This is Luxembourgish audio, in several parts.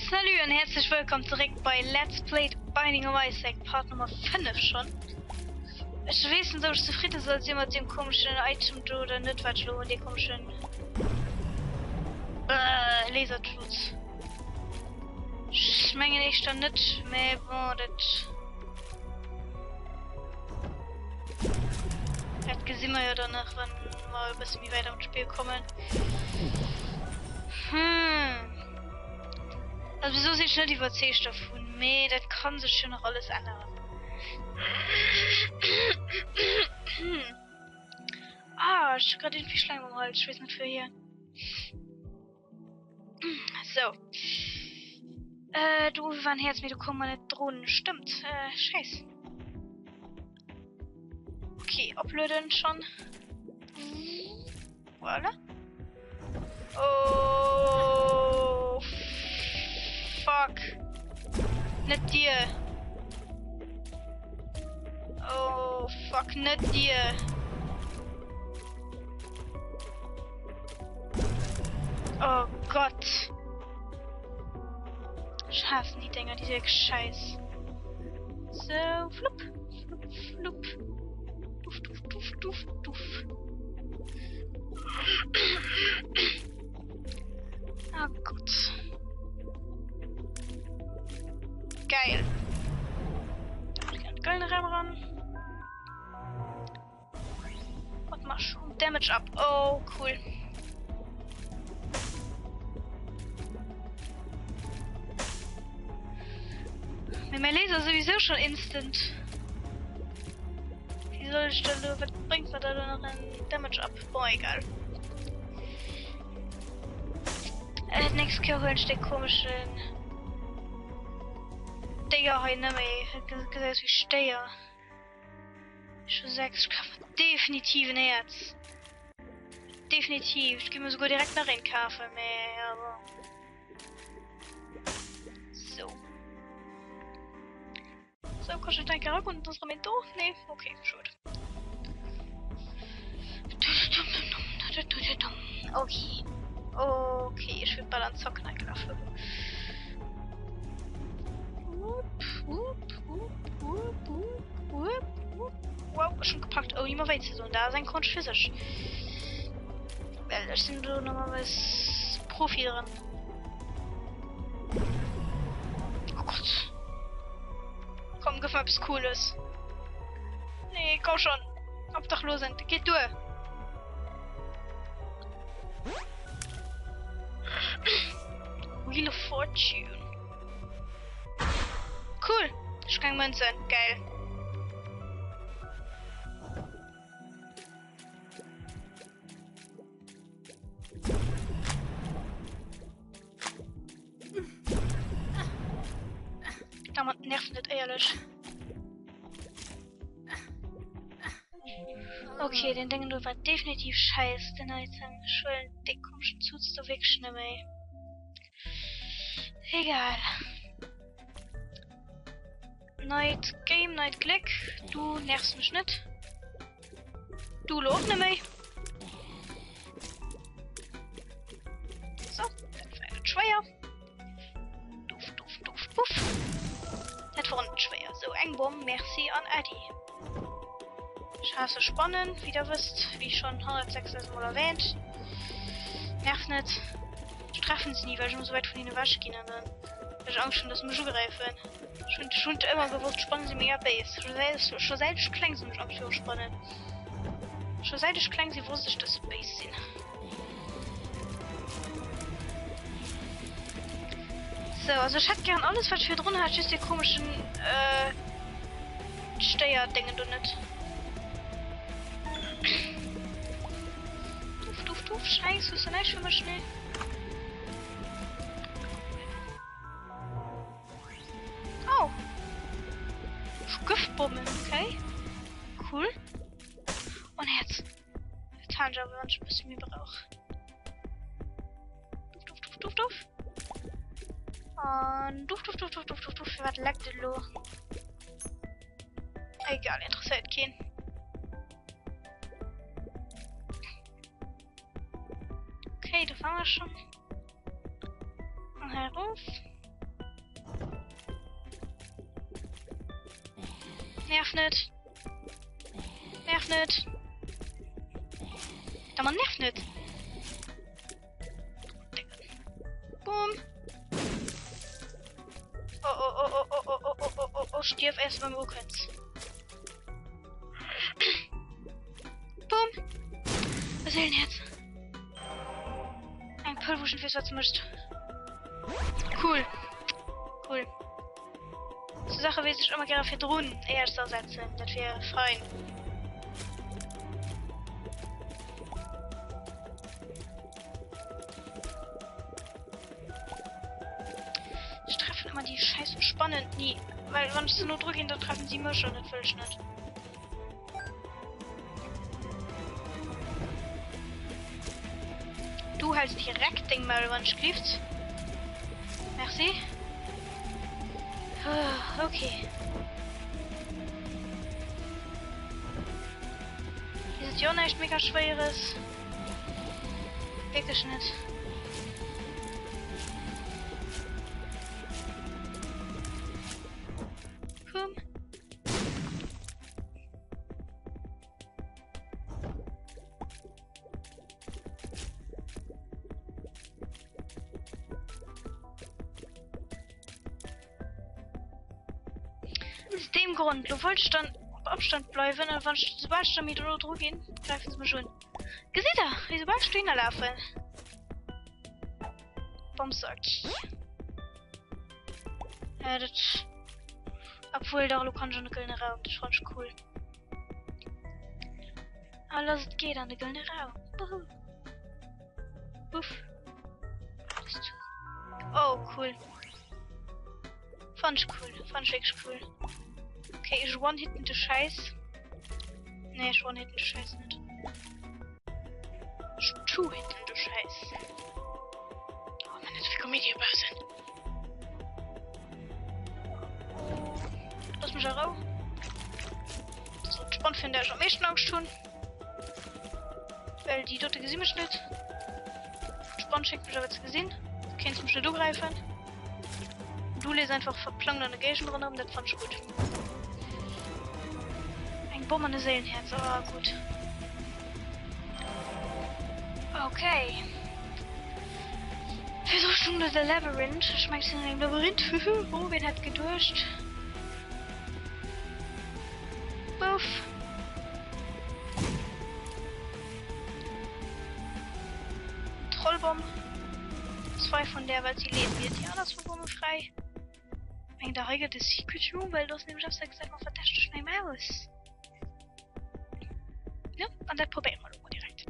Salut an häerzlech wëllkomm zeréck bei Let's Play The Binding of Isaac Part Nummer 5 schonn. Ech weess net ob ech zefridde soll si mat deem komeschen Item do oder net, wat ech elo hunn, dee komeschen äh, Lasertools. Ech mengen éischter net, mä bon, dat dat gesi mer jo dann nach, wann mer e bësse méi wäit am Spill kommen. Hm. Also wieso sinn ech net iwwerzeegt dervun, mee dat kann sech jo nach alles änneren. Ah, ech hu grad irgendwie Schleim am Hals, ech weess net wouhier. So. Äh, do uewe war en Häerz, mee do komme mer net drun. Stëmmt. Äh, scheiss. Okay, oplueden schon. Voilà. Oh, fuck. Net dir. Oh, fuck, net dir. Oh Gott. Ech haassen déi Dinger, déi si wierklech scheiss. Sou, flupp, flupp, flupp. Duff, duff, duff, duff, duff. Oh Gott. Geil. Geilen Raum ran. Und Mushroom Damage up. Oh, cool. Mee mein Laser ist sowieso schon instant. Wie soll ich da lo, was bringt mir da noch ein Damage up? Boah, egal. Äh, nächste Keer holen ich den komischen Déier hei net méi. Dat gesäit aus wéi Stéier. Ech hu 6, ech kafen definitiv en Häerz. Definitiv, ech gi mir souguer direkt nach eent kafen, mä ja bon. So. So, kann ech net eragoen, et ass erëm een do? Nee? Okay, schued. Okay. Okay, ech wëll bal an d'Zocken agelafen. Wow, ech hunn gepackt ouni mer wéi ze doen. Dat ass eng Konscht fir sech. Well ech sinn do normalerweis Profi dran. Oh Gott. Komm, gëff mer eppes Cooles. Nee, komm schon. Obdachlosen, dat geet duer. Wheel of Fortune. Cool. Ech keng Münzen. Geil. Damit nervt net éierlech. Okay, den Ding do war definitiv scheiß, den Item. Ech huelen dee komischen Zutz do wierklech net méi. Egal. Neit Game, neit Gléck. Du nervs mech net. Du lo och net méi. So, dat war net schwéier. Duff, duff, duff, puff. Dat war net schwéier. So, eng Bomm, merci an Äddi. Ech haasse Spannen, wéi der wësst, wéi schonn 106.000 Mol erwähnt. Nervt net. Ech treffen se ni, well ech ëmmer sou wäit vun hinnen ewech ginn an dann well ech Angscht hunn, dass se mech ugräifen. Ech hunn ech hunn ëmmer gewosst, Spannen si mega béis. Scho säit scho säit ech kleng sinn hunn ech Angscht viru Spannen. Scho säit ech kleng sinn wosst ech, dass se béis sinn. Sou, also ech hätt gären alles wat ech virdrun hat, just dee komeschen äh, Stéier-Déngen do net. Duff, duff, duff, Scheiss, hues du näischt fir mech? Nee. Oh. Gëftbommen, okay. Cool. Oh, ein Herz. Dat han ech awer wann ech e bësse méi brauch. Duff, duff, duff, duff, duff. An duff, duff, duff, duff, duff, duff, duff. Firwat leckt et elo? Egal, interesséiert keen. Okay, do war mer schon. An hei erof. Nerv net. Nerv net. Da man nerv net. Boom. Oh, oh, oh, oh, oh, oh, oh, oh, oh, oh, oh, stierf erst beim Ukënns. Boom. E Seelenherz. Eng Pëll, wou ech net weess, wat se mécht. Cool. Cool. Sou Saache weess ech ëmmer gäre virdrun, éier ech se asetzen. Dat wier fein. Ech treffen ëmmer déi scheiß Spannen ni, well wann ech ze no dru ginn, dann treffen si mech an dat wëll ech net. Du hältst direkt deng Maul, wann ech glift. Merci. Ah, okay. Hier ist ja auch nicht mega schweres. Wirklich nicht. Boom. Aus deem Grond, lo wollt ech dann op Abstand bleiwen, an wann ech, soubal ech dann méi no dru ginn, gräifen se mech un. Gesitt der, wéi soubal ech dohinner lafen. Bombsack. Äh, dat. Obwohl, doch, lo kann ech an de gëllene Raum. Dat fand ech cool. Ah, lass et geet an de gëllene Raum. Wuhu. Buff. Oh, cool. Fand ich cool. Fand ich wirklich cool. Okay, ich one-hitten de Scheiß. Nee, ich one-hitten de Scheiß nicht. Ich two-hitten de Scheiß. Oh man, das ist wie Comedy sind. Lass mich auch. Das ist spannend finde ich am meisten Angst tun. Well déi dote gesi mech net. D'Spann schéngt mech awer ze gesinn. Kéints mech net ugräifen. Du lees einfach verplangt an der Géigend ronderëm, dat fannt ech gutt. Eng Bomm an e Séilenhäerz, oh gutt. Okay. Wieso schon de Labyrinth? Ech meng sinn an engem Labyrinth. Oh, wien hätt geduecht? Bouf. Trollbomm. Zwei vun där, well si leeën mir déi aner zwou Bomme fräi. Eng da hei gëtt e Secret Room, well do ass nämlech eppes, dat gesäit mer verdächteg no engem aus. Ja, an dat probéiere mer elo mol direkt.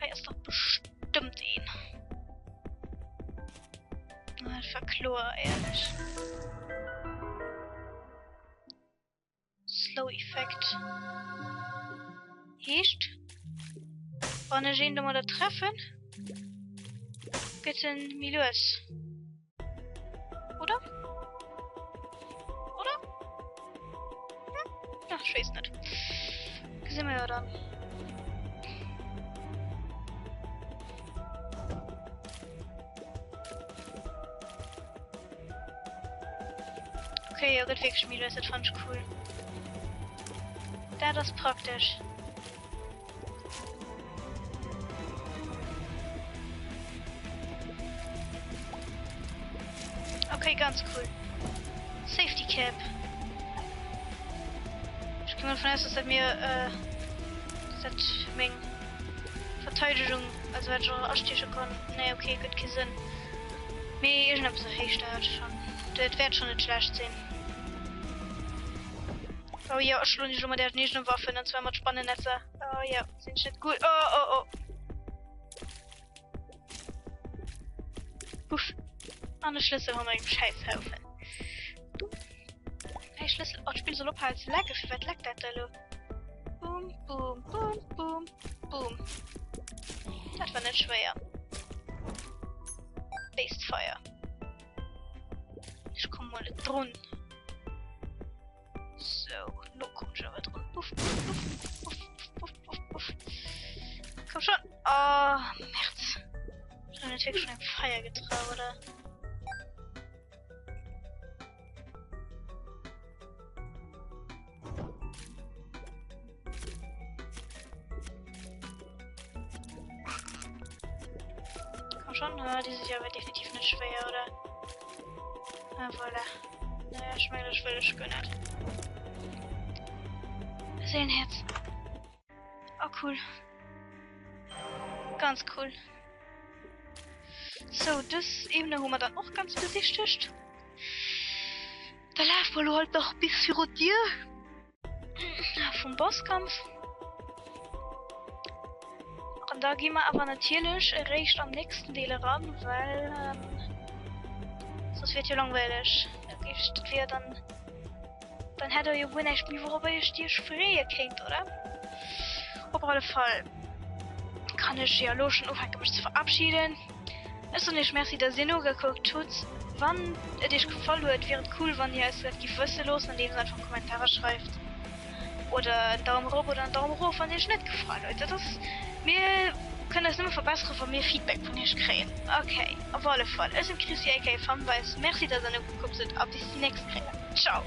Hei ass dach bestëmmt een. Dat war kloer, éierlech. Slow Effect. Heescht, wann ech een domadder treffen, gëtt en méi lues. Oder? Oder? Hm? Ach, ich weiß nicht. Gesehen wir ja dann. Okay, jo, gëtt wierklech méi lues, dat fand ech cool. Dat ass praktesch. Okay, ganz cool. Safety Cap. Ich gehe mal davon aus, dass dat mir äh, dass dat meng Verteidigung, also wat ech och astieche kann. Nee, okay, gëtt kee Sënn. Mee iergendeppes erhéicht dat schonn. Dat wäert schonn net schlecht sinn. Oh jo, ech schloen iech elo mat ären eegene Waffen, an zwar mat Spannennetzer. Oh jo, sinn ech net gutt. Oh, oh, oh. Puff. An e Schlëssel hanner engem Schäisshaufen. Hey, Schlëssel. Oh, d'Spill soll ophalen ze lecken. Firwat leckt dat da elo? Boom, boom, boom, boom, boom. Dat war net schwéier. Based Fire. Ech komm mol net drun. So, lo komm ech awer drun. Puff, puff, puff, puff, puff, puff, puff. Komm schon. Oh, Merd. Ich hab natürlich schon ein Feier getraut, oder? schonn. Ah, déi si awer definitiv net schwéier, oder? Ah, voilà. Naja, ech mengen, ech wëll ech guer net. Seelenhäerz. Oh, cool. Ganz cool. Sou, dës Ebene hu mer dann och ganz besichtegt. Da lafe mer elo halt nach bis virun d'Dier vum Bosskampf. An da gi mer awer natierlech eréischt am nächsten Deel eran, well ähm, soss wier et jo langweileg. Dat wier dann Dann hätt der jo guer näischt méi wourobber iech dir iech freeë kéint, oder? Op alle Fall kann ech jo elo schonn ufänke mech ze verabschieden. Ech soen iech Merci dass dir nogekuckt hutt. Wann et iech gefall huet wier et cool wann dir eis dat giff wësse loossen andeems einfach Kommentarer schreift oder en Daum erop oder en Daum erof wann et iech net gefall huet. Dat ass mir kënnen eis nëmme verbessere wa mir Feedback vun iech kréien. Ok op alle Fall ech sinn d'Chrissi aka Funvice, Merci dass der nogekuckt hutt a bis déi nächst Kéier. Ciao.